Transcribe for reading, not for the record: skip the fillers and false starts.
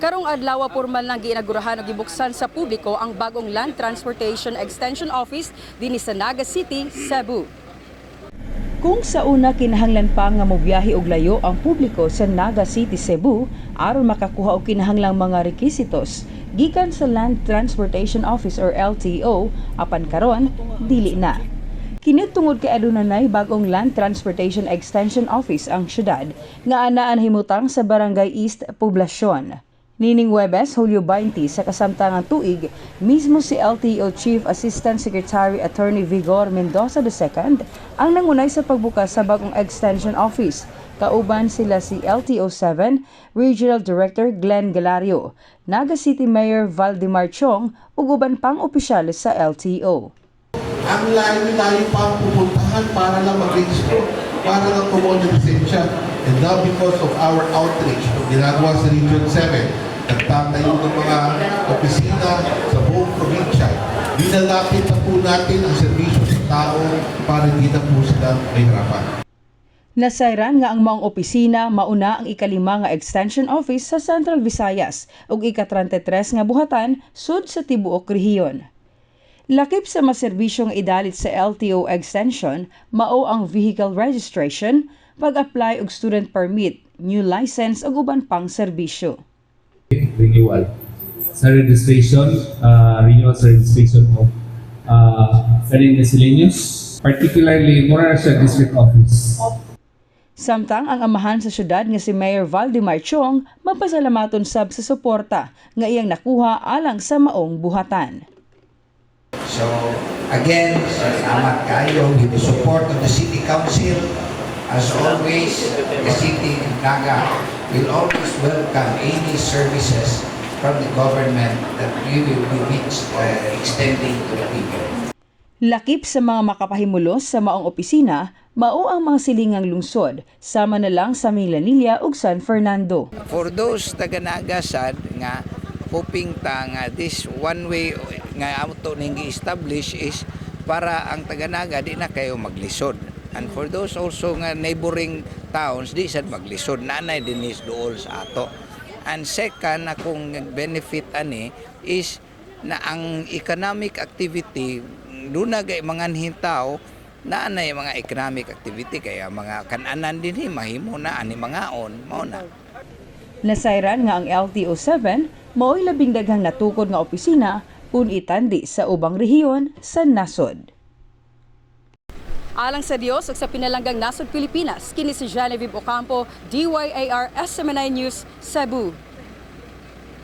Karong adlaw, pormal nang giinagurahan ug gibuksan sa publiko ang bagong Land Transportation Extension Office dinhi sa Naga City, Cebu. Kung sa una kinahanglan pa nga mobiyahe og layo ang publiko sa Naga City, Cebu aron makakuha og kinahanglang mga rekisitos gikan sa Land Transportation Office or LTO, apan karon dili na. Kini tungod kay aduna nay bag-ong Land Transportation Extension Office ang syudad nga anaa nahimutang sa Barangay East, Poblacion. Nining Webes, Hulyo 20 sa kasamtangang tuig, mismo si LTO Chief Assistant Secretary Attorney Vigor Mendoza II ang nangunay sa pagbukas sa bagong extension office. Kauban sila si LTO 7 Regional Director Glenn Galario, Naga City Mayor Valdemar Chong ug uban pang opisyales sa LTO. Ang layo-layo pa ang pupuntahan para lang mag-registro, para lang kumuha ng lisensya. And now, because of our outreach, yung ginagawa sa Region 7, nagtatayo ng mga opisina sa buong probinsya, nilalapit na po natin ang serbisyo sa tao para hindi na po sila mahirapan. Nasayran nga ang maong opisina mauna ang 5 nga extension office sa Central Visayas ug ika-33 nga buhatan sud sa tibuok rehiyon. Lakip sa maserbisyong idalit sa LTO extension mao ang vehicle registration, pag-apply og student permit, new license ug uban pang serbisyo. Renewal sa registration, renewal sa registration of kaning miscellaneous, particularly mura na siya district office. Samtang ang amahan sa syudad nga si Mayor Valdemar Chong mapasalamaton sab sa suporta nga iyang nakuha alang sa maong buhatan. So again, salamat kayo with the support of the City Council. As always, the City of Naga will always welcome any services from the government that we will be extending to the people. Lakip sa mga makapahimulos sa maong opisina, mao ang mga silingang lungsod, sama na lang sa Minglanilla ug San Fernando. For those taga-Naga sad nga hoping ta nga this one way nga ato ning gi-establish is para ang taga-Naga di na kayo maglisod. And for those also nga neighboring towns, di sad maglisod, naanay dinis duol sa ato. And second, akong benefit ani is na ang economic activity duna kay mga tao na anay mga economic activity, kaya mga kananan dinhi mahimo na ani mangaon mao na. Nasayran nga ang LTO 7 mao'y labing daghang natukod nga opisina kung itandi sa ubang rehiyon sa nasod. Alang sa Dios ug sa pinalanggang nasod Pilipinas, kini si Genevieve Ocampo, DYAR SMNI News, Cebu.